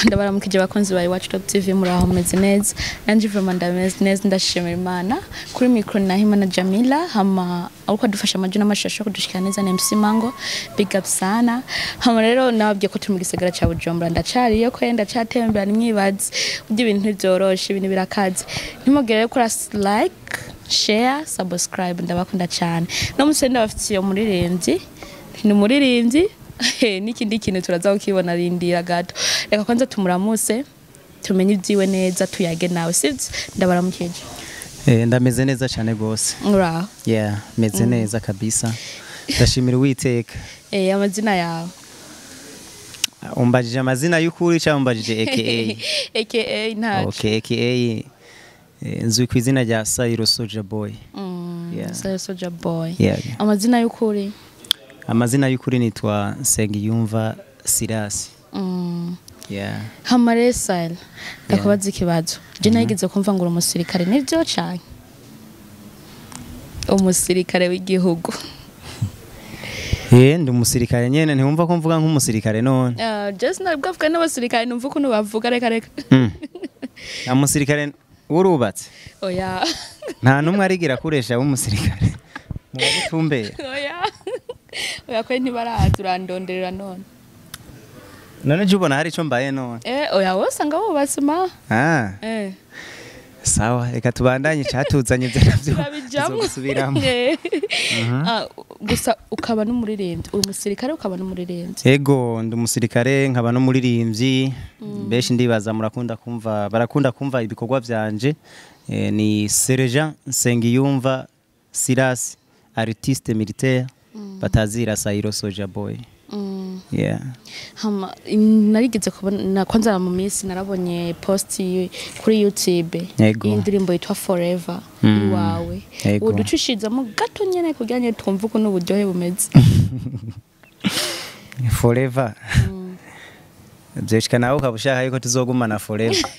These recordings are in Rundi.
Ndabaramukije bakunzi ba Iwacu Top TV, muri aho meze neza? Nanje vraiment ndameze neza, ndashimira Imana. Kuri micro na Himana Jamila, hama ariko adufasha amajwi n'amashusho kudushikira neza na MC Mango, big up sana. Hama rero nababwiye ko turi mu gisagara ca Bujumbura, ndacariyo ko ndacatembera, nimwibaze burya ibintu ntivyoroshe, ibintu birakaze. Ntimugere kuri like, share, subscribe, ndabakunda cyane. No munsi ndabafitiye umuririmbyi, ni umuririmbyi n'ikindi kintu turaza kukibona, rindira gato. Reka kwanza tumuramuse, tumenye ibyiwe neza, tuyage nawe, sivyo? Ndabaramukije. Ndameze neza cyane gose. Uraho? Yeah, meze neza kabisa, ndashimira Uwiteka. Amazina yawe? Umbajije amazina y'ukuri cyangwa umbajije aka? Aka ntaco. Okay, aka nzwi ku izina rya Sairo Soja Boy. Yeah. Sayo Soja Boy. Yeah. Amazina y'ukuri? Amazina y'ukuri nitwa Nsengiyumva Silas. Yeah. Hama rero Sayo, ndakubaza ikibazo. Je nageze kumva ngo uri umusirikare, nivyo canke umusirikare w'igihugu? Ndi umusirikare nyene, ntiwumva ko mvuga nk'umusirikare none? Just nabwo avuga n'abasirikare, numva ukuntu bavuga, reka reka. Nta musirikare urubatse? Oya. Nta n'umwe arigira akoresha w'umusirikare mu bagutumbera? Oya oya, kwe ntibaraza, urandonderera none. None je ubona hari ico mbaye none? Oya, wowe usanga wubatse ma. Ah. Sawa, reka tubandanye icatuzanye, ivyo navyo Turabijamwo. tuzobisubiramo. Ah, gusa ukaba n'umuririmbyi, uri umusirikare ukaba n'umuririmbyi? Ego, ndi umusirikare nkaba n'umuririmbyi. Benshi ndibaza murakunda kumva, barakunda kumva ibikorwa vyanje. Ni Sergent Nsengiyumva Silas, artiste militaire, batazira Sairo Soja Boy. Yeah. Hama narigeze kubona kwanza mu minsi narabonye post kuri YouTube y'indirimbo yitwa Forever iwawe. Uducishizamo gato nyene kugira ngo twumve ukuntu uburyohe bumeze. Forever. Vyeshika nawe ukaba ushaka yuko tuzogumana forever.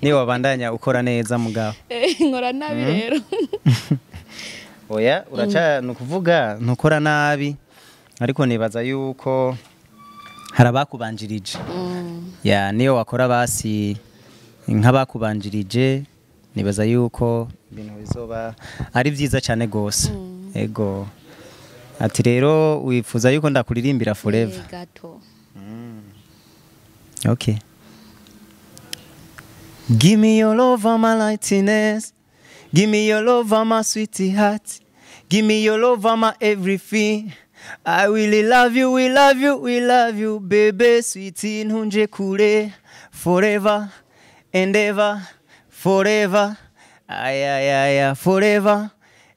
Niba wabandanya ukora neza mugabo. Nkora nabi rero. Oya, uraca nukuvuga ntukora nabi, ariko nibaza yuko hari abakubanjirije. Ya, niyo wakora basi nk'abakubanjirije, nibaza yuko ibintu bizoba ari vyiza cyane gose. Ego. Ati rero wifuza yuko ndakuririmbira Forever? Gato. Okay. Give me your love, my lightness. Give me your love, my sweetheart. Give me your love, my everything. I really love you, we love you, we love you, baby, sweetie, ntunje kure, forever and ever, forever. Ay, ay, ay, ay, forever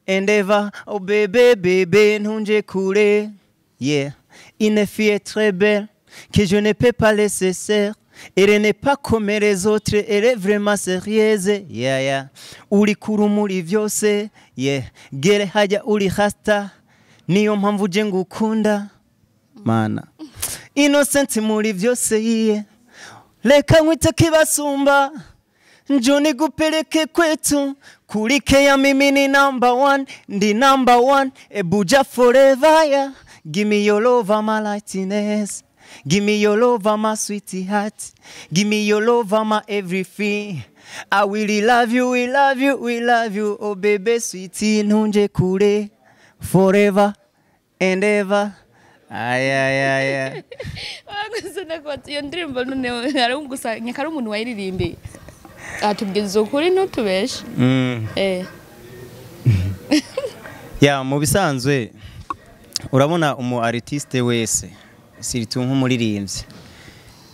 and ever. Oh, baby, baby, ntunje kure. Yeah, une fille est très belle, que je ne peux pas laisser faire. Elle n'est pas comme les autres, elle est vraiment sérieuse. Yeah. Uri kuru muri vyose, yeah. Gere haja uri hasta, niyo mpamvu je ngukunda. Mana. Innocent muri vyose, yeah. Reka nkwite kibasumba, njoo nikupeleke kwetu. Kulike ya mimi ni number one, ndi number one. Ebuja forever, yeah. Give me your love, my lightness. Give me your love, my sweetheart. Give me your love, my everything. I really love you, we love you, we love you. Oh baby, sweetie, ntunje kure, forever and ever. Ay, ay, ay, ay. Gusa ndakubaza, iyo ndirimbo none hari gusa nyakari umuntu wayiririmbiye? Atubwiza ukuri, ntutubeshe. Ya, mu bisanzwe urabona umu artiste wese, surtout nk'umuririmbyi,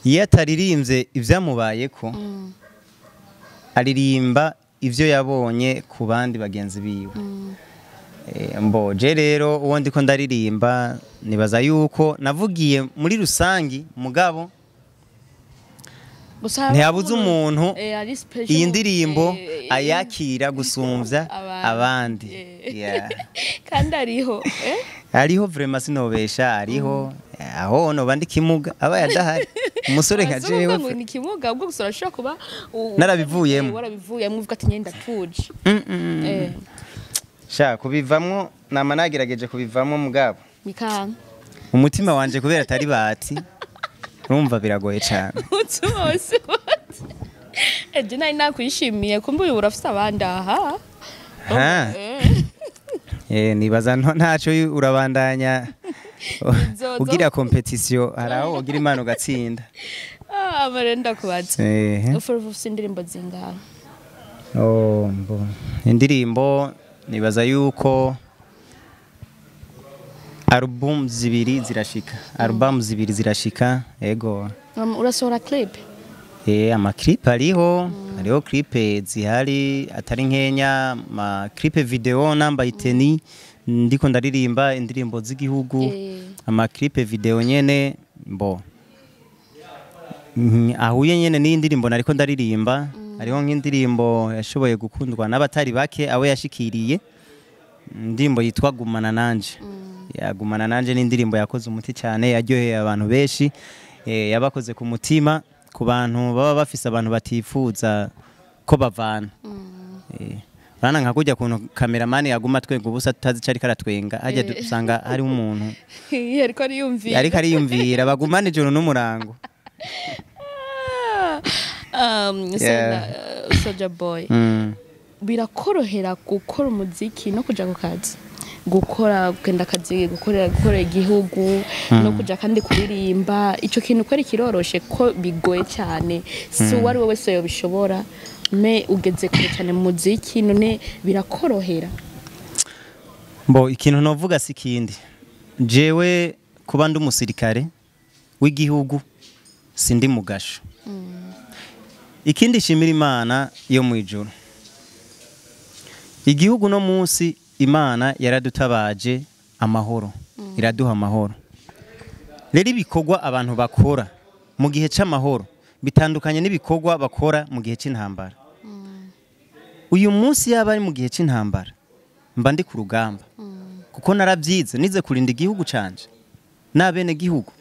iyo ataririmbye ibyamubayeko, aririmba ivyo yabonye ku bandi bagenzi biwe. Mbo je rero uwo ndiko ndaririmba, nibaza yuko navugiye muri rusangi, mugabo Gusa ntiyabuze umuntu ari special, iyi ndirimbo ayakira gusumvya abandi. Yeah. Kandi ariho, eh? Ariho vraiment, sinobesha, ariho. Aho noba ndi kimuga aba yadahari umusore nka Ese jewe. uvuga ngo ni kimuga ubwo gusa urashobora kuba Narabivuyemo. Warabivuyemo, uvuga ati nyenda tuje. Sha, kubivamwo nama nagerageje kubivamwo, mugabo Mikanga. umutima wanje kubera atari bati. Urumva biragoye cyane. Umutima wose wose. Ejo nari nakwishimiye, kumbe uyu urafise abandi aha. Ha. Nibaza ntaco urabandanya Bizoza. ugira competition, hari aho ugira Imana ugatsinda. Ah, amarenda kubaza. Ufite indirimbo zingahe? Oh, indirimbo nibaza yuko album zibiri zirashika, album zibiri zirashika, ego. Urasohora clip? Ama clip ariho, hariho clip zihari atari nkenya, ama clip video nambaye iteni ndiko ndaririmba indirimbo z'igihugu. Ama clip video nyene mbo ahuye nyene n'indirimbo nariko ndaririmba. Hariho nk'indirimbo yashoboye gukundwa n'abatari bake, abo yashikiriye, indirimbo yitwa Gumana Nanje. Ya Gumana Nanje ni indirimbo yakoze umuti cyane, yaryoheye abantu benshi, yabakoze ku mutima, ku bantu baba bafise abantu batifuza ko bavana. Urabona nka kurya kuntu cameraman yaguma twenga ubusa tutazi ico ariko aratwenga, harya usanga hariho umuntu ariko ariyumvira. Ariko ariyumvira, bagumana ijoro n'umurango. Soldier Boy, birakorohera gukora umuziki no kuja ku kazi, gukora, kugenda akazi, gukorera igihugu no kuja kandi kuririmba? Ico kintu kweri kiroroshe, ko bigoye cyane, si uwo ari we wese yobishobora? Me ugeze kure cyane mu muziki, none birakorohera? Mbo ikintu novuga si kindi, jewe kuba ndi umusirikare w'igihugu sindi mugasho. Ikindi shimira Imana yo mu ijuru, igihugu no munsi Imana yaradutabaje amahoro, iraduha amahoro. Rero ibikorwa abantu bakora mu gihe c'amahoro bitandukanye n'ibikorwa bakora mu gihe c'intambara. Uyu munsi yaba ari mu gihe c'intambara, mba ndi ku rugamba, kuko narabyize, nize kurinda igihugu canje n'abene gihugu.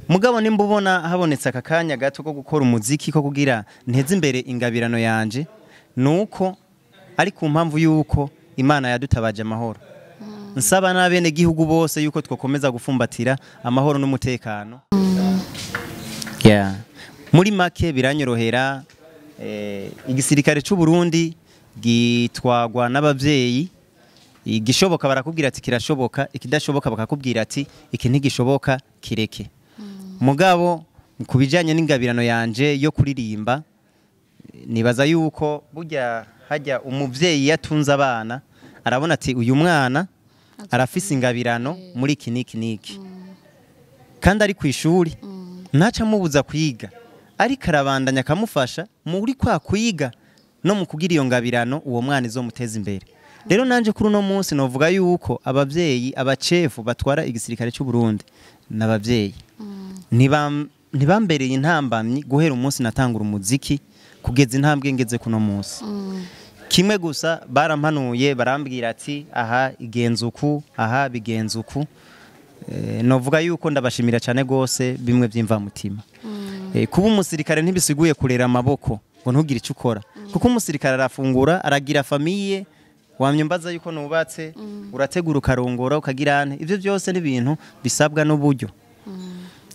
Mugabo nimba ubona habonetse aka kanya gato ko gukora umuziki, ko kugira nteze imbere ingabirano yanje, nuko ari ku mpamvu yuko Imana yadutabaje amahoro. Nsaba n'abene gihugu bose yuko twakomeza gufumbatira amahoro n'umutekano. Yeah. Muri make biranyorohera. Igisirikare c'u Burundi gitwagwa n'abavyeyi. Igishoboka barakubwira ati kirashoboka, ikidashoboka bakakubwira ati iki ntigishoboka, kireke. Mugabo ku bijanye n'ingabirano yanje yo kuririmba, nibaza yuko burya hajya umuvyeyi yatunze abana arabona ati uyu mwana arafise ingabirano muri iki niki niki, kandi ari ku ishuri, ntaca amubuza kwiga, ariko arabandanya akamufasha muri kwa kwiga no mu kugira iyo ngabirano uwo mwana izomuteza imbere. Rero nanje kuri uno munsi novuga yuko abavyeyi, abacefu batwara igisirikare cy'u Burundi n'abavyeyi ntibambereye intambamyi guhera umunsi natangura umuziki kugeza intambwe ngeze kuno munsi. Kimwe gusa barampanuye, barambwira ati aha igenza uku, aha bigenza uku. Novuga yuko ndabashimira cyane gose bimwe by'imvamutima. Kuba umusirikare ntibisiguye kurera amaboko ngo ntugire icyo ukora, kuko umusirikare arafungura, aragira famille. Wamye mbaza yuko nubatse, urategura, ukarongora, ukagira ane, ivyo byose ni ibintu bisabwa n'uburyo.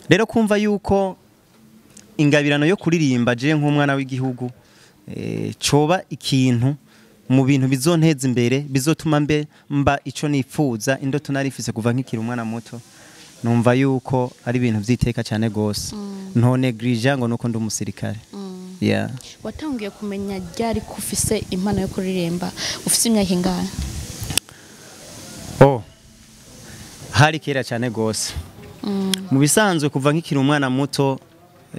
Rero kumva yuko ingabirano yo kuririmba je nk'umwana w'igihugu coba ikintu mu bintu bizonteza imbere, bizotuma mbe mba ico nifuza, indoto narifise kuva nkikiri umwana muto, numva yuko ari ibintu vy'iteka cyane gose, nto neglige ngo nuko ndi umusirikare. Yeah. Watangiye kumenya ryari ko ufise impano yo kuririmba? Ufise imyaka ingana? Oh, hari kera cyane gose. Mu bisanzwe kuva nkikiri umwana muto,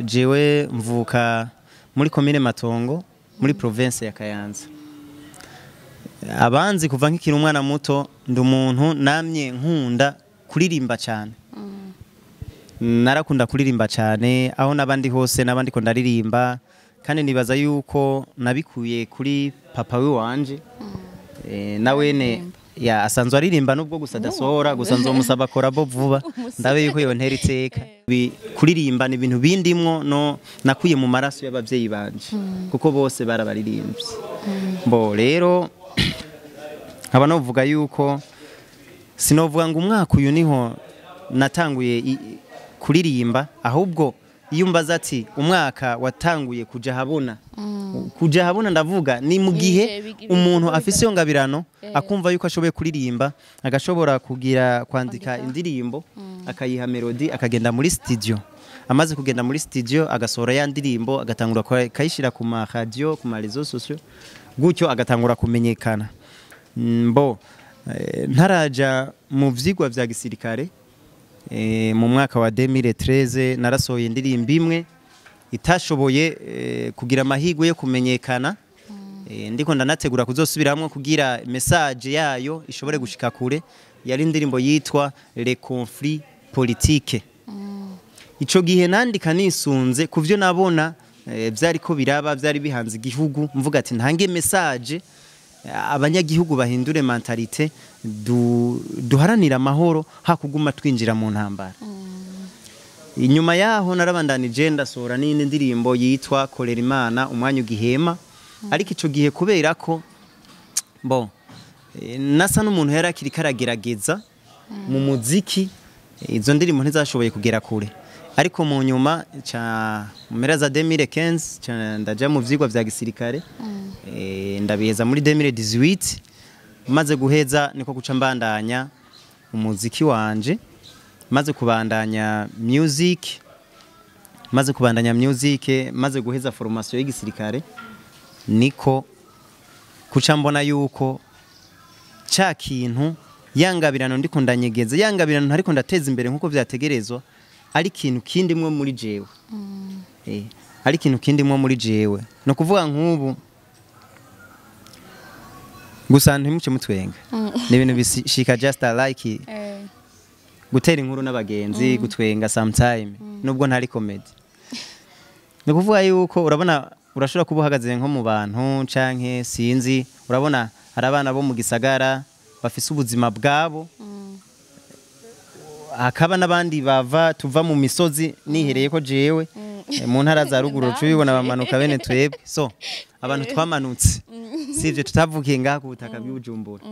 jewe mvuka muri komine Matongo, muri province ya Kayanza. Abanzi kuva nkikiri umwana muto, ndi umuntu namye nkunda kuririmba cyane. Narakunda kuririmba cyane, aho n'abandi hose n'abandi ko ndaririmba, kandi nibaza yuko nabikuye kuri papa we wanje. Nawene ya asanzwe aririmba, nubwo gusa adasohora, gusa nzomusaba collabo vuba, ndabe yuko yontera iteka. Kuririmba ni ibintu bindimwo, no nakuye mu maraso y'abavyeyi banje, kuko bose barabaririmbye. Bo rero nkaba novuga yuko sinovuga ngo umwaka uyu niho natanguye kuririmba, ahubwo Iyo umbaza ati umwaka watanguye kuja habona, kuja habona ndavuga ni mu gihe umuntu afise iyo ngabirano, akumva yuko ashoboye kuririmba, agashobora kugira kwandika Kwandika. indirimbo, akayiha melody, akagenda muri studio. Amaze kugenda muri studio, agasohora ya ndirimbo, agatangura kayishira ku ma radio, ku ma réseaux sociaux, gutyo agatangura kumenyekana. Bo ntaraja mu vyigwa vya gisirikare, mu mwaka wa 2013 narasohoye indirimbo imwe itashoboye kugira amahirwe yo kumenyekana. Ndiko ndanategura kuzosubiramwo kugira message yayo ishobore gushika kure. Yari indirimbo yitwa Les conflits politiques. Ico gihe nandika nisunze kuvyo nabona vyari ko biraba, vyari bihanze igihugu, mvuga ati ntange message, abanyagihugu bahindure mentalité, duharanire amahoro hakuguma twinjira mu ntambara. Inyuma yaho narabandanije, ndasohora n'iyindi ndirimbo yitwa Korera Imana umwanya ugihema. Ariko ico gihe, kubera ko bon, nasa n'umuntu yari akiri karagerageza mu muziki, izo ndirimbo ntizashoboye kugera kure. Ariko mu nyuma ca mu mpera za 2015 ca ndaja mu vyigwa vya gisirikare, ndabiheza muri 2018. Maze guheza niko guca mbandanya umuziki wanje. Maze kubandanya music, maze guheza formation y'igisirikare, niko kuca mbona yuko ca kintu yangabirano ndiko ndanyegeza, yangabirano ntariko ndateza imbere nkuko vyategerezwa, ari ikintu kindimwo muri jewe. Ari ikintu kindimwo muri jewe. No kuvuga nk'ubu gusa, ntimuce mutwenga, ni ibintu bishika, just like gutera inkuru n'abagenzi, gutwenga sometime, nubwo ntari comedy. Ni kuvuga yuko urabona urashobora kuba uhagaze nko mu bantu canke sinzi, urabona hari abana bo mu gisagara bafise ubuzima bwabo, hakaba n'abandi bava tuva mu misozi, nihereye ko jewe mu ntara za ruguru tubibona bamanuka bene twebwe. So abantu twamanutse, sivyo, tutavukiye ngaha ku butaka bw'Ibujumbura.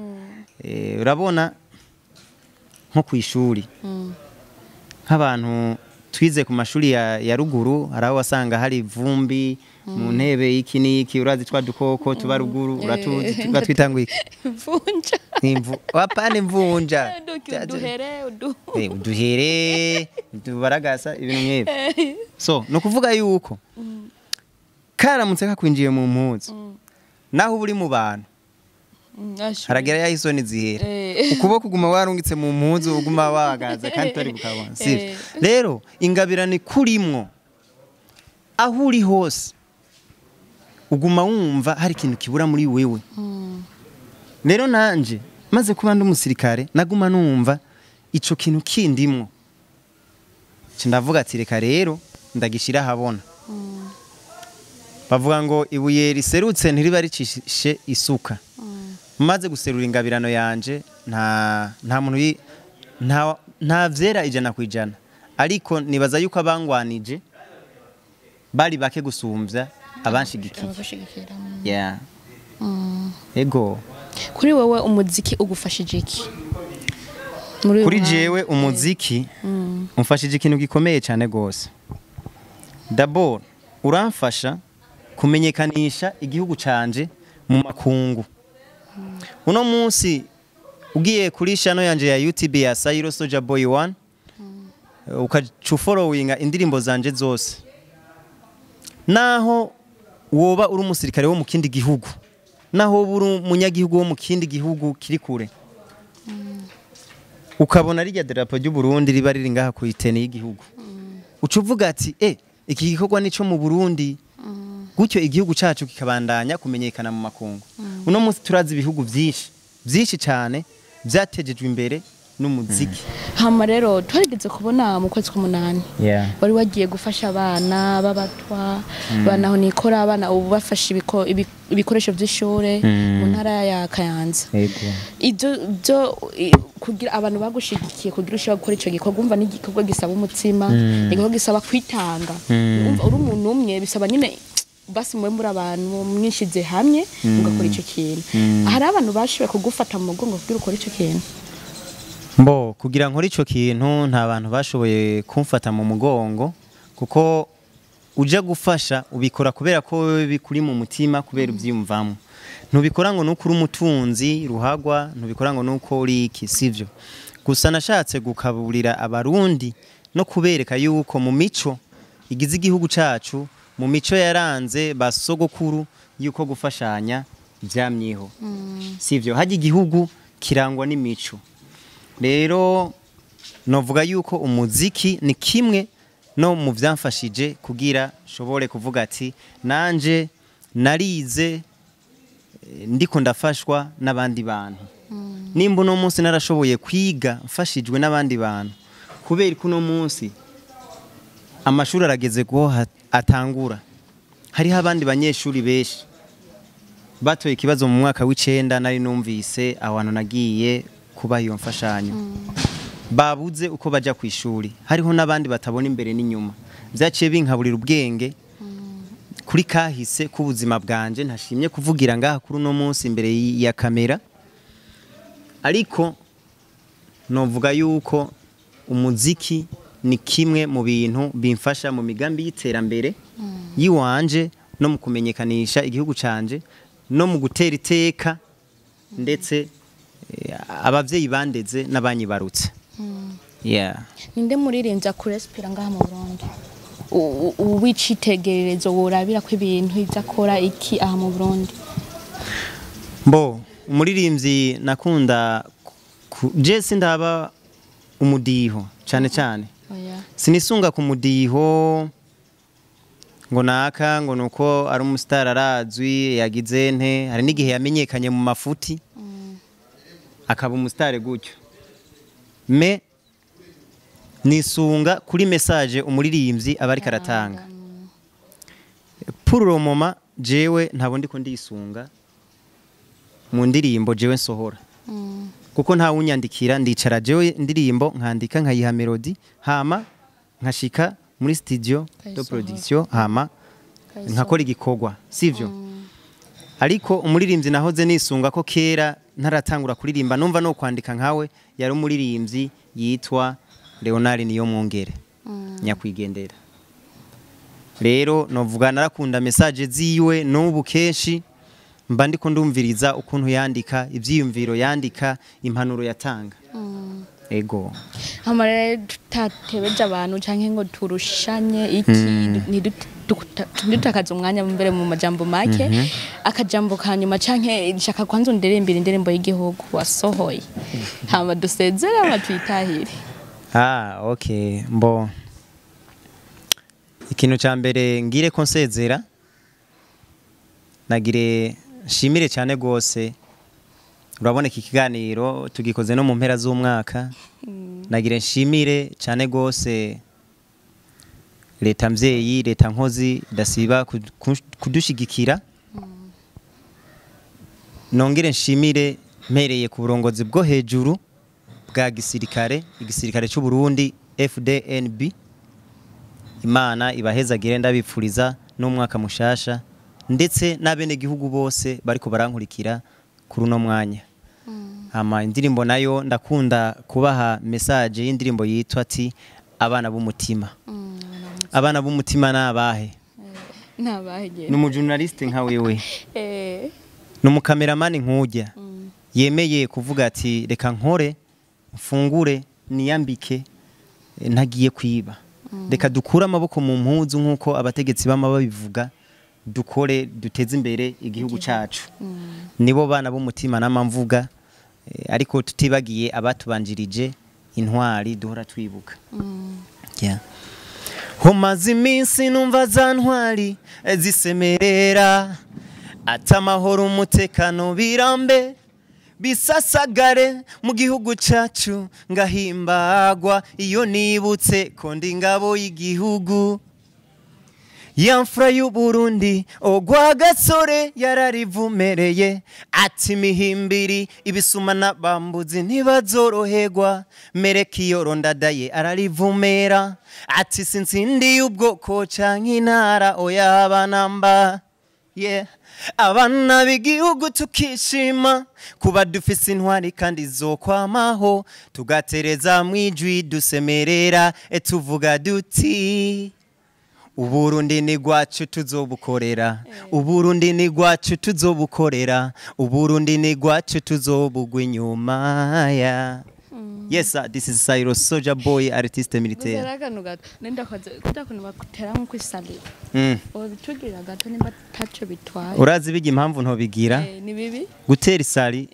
Urabona nko kw'ishuri, nk'abantu twize ku mashuri ya ruguru, hari aho wasanga hari ivumbi mu ntebe, iki n'iki, urazi twa dukoko tuba ruguru, uratuzi, batwita ngo iki? Imvunja. Imvu, wapana, imvunja. Uduhere udu. Uduhere udubaragasa, ibintu nk'ibyo. So ni ukuvuga yuko karamutse kakwinjiye mu mpuzu, naho uba uri mu bantu, haragera yaho isoni zihera, ukuboko uguma warungitse mu mpuzu, uguma wagaza kandi utari bukabona, sivyo? Rero ingabirane kurimwo, aho uri hose uguma wumva hari ikintu kibura muri wewe. Rero nanje maze kuba ndi umusirikare, naguma numva ico kintu kindimwo. Nca ndavuga ati reka rero ndagishira ahabona. Bavuga ngo ibuye riserutse ntiriba ricishe isuka. Maze guserura ingabirano yanje, nta muntu nta vyera 100%, ariko nibaza yuko abangwanije bari bake gusumvya abanshigikiye. Abagushigikira. Yeah. Ego. Kuri wowe umuziki ugufashije iki muri uyu Kuri mwanya? jewe umuziki umfashije ikintu gikomeye cyane gose. D'abord uramfasha kumenyekanisha igihugu canje mu makungu. Uno munsi ugiye kuri channel yanje ya YouTube ya Sairo Soja Boy 1, ukaca followinga indirimbo zanje zose, naho woba uri umusirikare wo mu kindi gihugu, naho woba uri umunyagihugu wo mu kindi gihugu kiri kure, ukabona rirya darapo ry'u Burundi riba riri ngaha ku iteni y'igihugu, uca uvuga ati iki gikorwa nico mu Burundi. Gutyo igihugu cacu kikabandanya kumenyekana mu makungu. Uno munsi turazi ibihugu byinshi byinshi cyane byatejejwe imbere n'umuziki. Hama rero twarigeze kubona mu kwezi k'umunani wari wagiye gufasha abana b'abatwa banaho nikora, abana ubu bafashe ibikoresho by'ishure mu ntara ya Kayanza. Yego. Ibyo byo kugira abantu bagushigikiye kugira ushobora gukora ico gikorwa, umva n'igikorwa gisaba umutima, igikorwa gisaba kwitanga. Umva uri umuntu umwe, bisaba nyine basi mwe muri abantu mwishize hamwe mugakora ico kintu. Hari abantu bashoboye kugufata mu mugongo kugira ukore ico kintu? Mbo kugira nkore ico kintu, nta bantu bashoboye kumfata mu mugongo kuko Uja gufasha ubikora kubera ko wewe bikuri mu mutima, kubera ubyiyumvamo. Ntubikora ngo nuko uri umutunzi ruhagwa, ntubikora ngo nuko uri iki, sivyo. Gusa nashatse gukaburira Abarundi no kubereka yuko mu mico igize igihugu cacu, mu mico yaranze basogokuru, yuko gufashanya vyamyeho, sivyo? Hajya igihugu kirangwa n'imico. Rero novuga yuko umuziki ni kimwe no mu vyamfashije kugira shobore kuvuga ati nanje narize, ndiko ndafashwa n'abandi bantu. Nimba uno munsi narashoboye kwiga mfashijwe n'abandi bantu, kubera ko uno munsi amashuri arageze ko atangura, hariho abandi banyeshuri benshi batoye ikibazo mu mwaka w'icenda, nari numvise aho hantu nagiye kubaha iyo mfashanyo, babuze uko baja ku ishuri. Hariho n'abandi batabona imbere n'inyuma. Vyaciye binkaburira ubwenge kuri kahise k'ubuzima bwanje ntashimye kuvugira ngaha kuri uno munsi imbere ya kamera. Ariko novuga yuko umuziki ni kimwe mu bintu bimfasha mu migambi y'iterambere yiwanje, no mu kumenyekanisha igihugu canje, no mu gutera iteka ndetse abavyeyi bandeze n'abanyibarutse. Yeah. Ninde muririmbyi akurespira ngaha mu Burundi, uw'icitegererezo worabira ko ibintu ivyo akora iki aha mu Burundi? Mbo umuririmbyi nakunda je sindaba umudiho cyane cyane. Oya. Sinisunga ku mudiho ngo naka ngo nuko ari umustar arazwi yagize nte. Hari n'igihe yamenyekanye mu mafuti akaba umustar gutyo. Me nisunga kuri message umuririmbyi aba ariko aratanga. Pour le moment, jewe ntabo ndiko ndisunga mu ndirimbo jewe nsohora, kuko nta wunyandikira. Ndicara jewe indirimbo nkandika, nkayiha melody, hama nkashika muri studio de Ukayisohora. production, hama Ukayisohora. nkakora igikorwa, sivyo? Ariko umuririmbyi nahoze nisunga ko kera ntaratangura kuririmba, numva no kwandika nkawe, yari umuririmbyi yitwa Leonard Niyomwungere, nyakwigendera. Rero novuga narakunda message ziwe. N'ubu kenshi mba ndiko ndumviriza ukuntu yandika, ivyiyumviro yandika, impanuro yatanga. Ego. Hama rero tutatebeje abantu canke ngo turushanye iki, ntidutakaze umwanya mbere mu majambo make, akajambo ka nyuma canke nshaka kwanza underembera indirimbo y'igihugu wasohoye, hama dusezere, hama twitahire. Ah, okay. Mbo ikintu ca mbere ngire ko nsezera, nagire nshimire cyane gose. Urabona iki kiganiro tugikoze no mu mpera z'umwaka. Nagire nshimire cyane gose leta mvyeyi, leta nkozi idasiba kudushigikira. Nongere nshimire mpereye ku burongozi bwo hejuru bwa gisirikare, igisirikare cy'u Burundi FDNB. Imana ibahezagire, ndabipfuriza n'umwaka mushasha, ndetse n'abenegihugu bose bariko barankurikira kuri uno mwanya. Hama indirimbo nayo, ndakunda kubaha message y'indirimbo yitwa ati "Abana b'umutima". Abana b'umutima nabahe? Ntabahegere. Ni umujournaliste nka wewe, ni umukameramani nkujya yemeye kuvuga ati reka nkore, mfungure, niyambike, ntagiye kwiba. Reka dukure amaboko mu mpuzu nk'uko abategetsi bama babivuga, dukore duteze imbere igihugu cacu. Nibo bana b'umutima nama mvuga, ariko tutibagiye abatubanjirije, intwari duhora twibuka. Yeah. Homaze iminsi numva za ntwari zisemerera ati amahoro, umutekano birambe, bisasagare mu gihugu cacu. Ngahimbagwa iyo nibutse ko ndi ingabo y'igihugu. Ya mfura y'Uburundi ogwa gasore yararivumereye ati imihimbiri, ibisuma n'abambuzi ntibazoroherwa. Merekiyoro Ndadaye ararivumera ati sinsindiye ubwoko canke intara, oya banamba. Yeah. Abana b'igihugu tukishima kuba dufise intwari kandi zokwamaho, tugatereza mwijwi dusemerera, tuvuga duti Uburundi ni gwacu, tuzobukorera. Uburundi ni gwacu, tuzobukorera. Uburundi ni gwacu, tuzobugwa inyuma ya. Yes sir, this is Sairo Soldier Boy, artiste militaire. Gusa akantu gato nenda kwaze kujya kuntu bakutera nko kwisali. Ubitugirira gato nimba taco bitwaye. Urazi biga impamvu ntobigira? Ni bibi. Gutera isari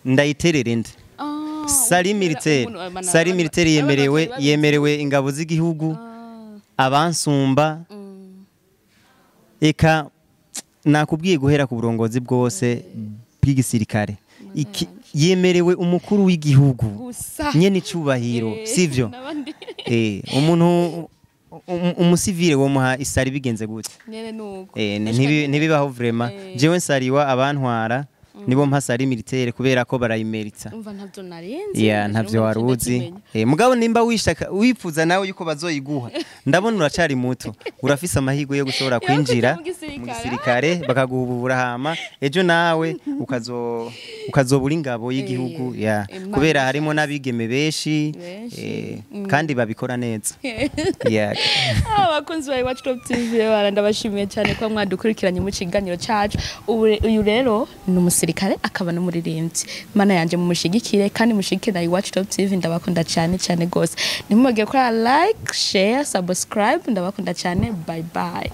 ndayiterera inde? Ah, Sari utera militaire. umuntu, Sari militaire abantu yemerewe batari babizi. yemerewe ingabo z'igihugu, abansumba, eka nakubwiye guhera ku burongozi bwose bw'igisirikare. Yemerewe umukuru w'igihugu gusa nyene icubahiro, sivyo? N'abandi. Umuntu umusivile womuha isari bigenze gute? Nyene nuko. Ntibibaho vraiment. Jewe nsariwa abantwara, nibo mpa salut militaire kubera ko barayimeritsa. Umva, ntavyo narinzi. Ya, ntavyo wari uzi. Mugabo nimba wishaka, wifuza nawe yuko bazoyiguha, ndabona uracari muto, urafise amahirwe yo gushobora Yo kwinjira kuja mu gisirikare. Mu gisirikare bakaguha ububurahama, ejo nawe ukazobura ingabo y'igihugu ya Imana. Kubera harimo n'abigeme benshi, Benshi. Kandi babikora neza, yeah. Abakunzi ba Iwacu Top TV bara, ndabashimiye cyane kuba mwadukurikiranye mu kiganiro cyacu. Ubu uyu rero ni umusirikare akaba n'umuririmbyi. Mana yanje, mumushigikire kandi mushigikire na Iwacu Top TV. Ndabakunda cyane cyane gose. Ntimwibagire gukora like, share, subscribe. Ndabakunda cyane, bye bye.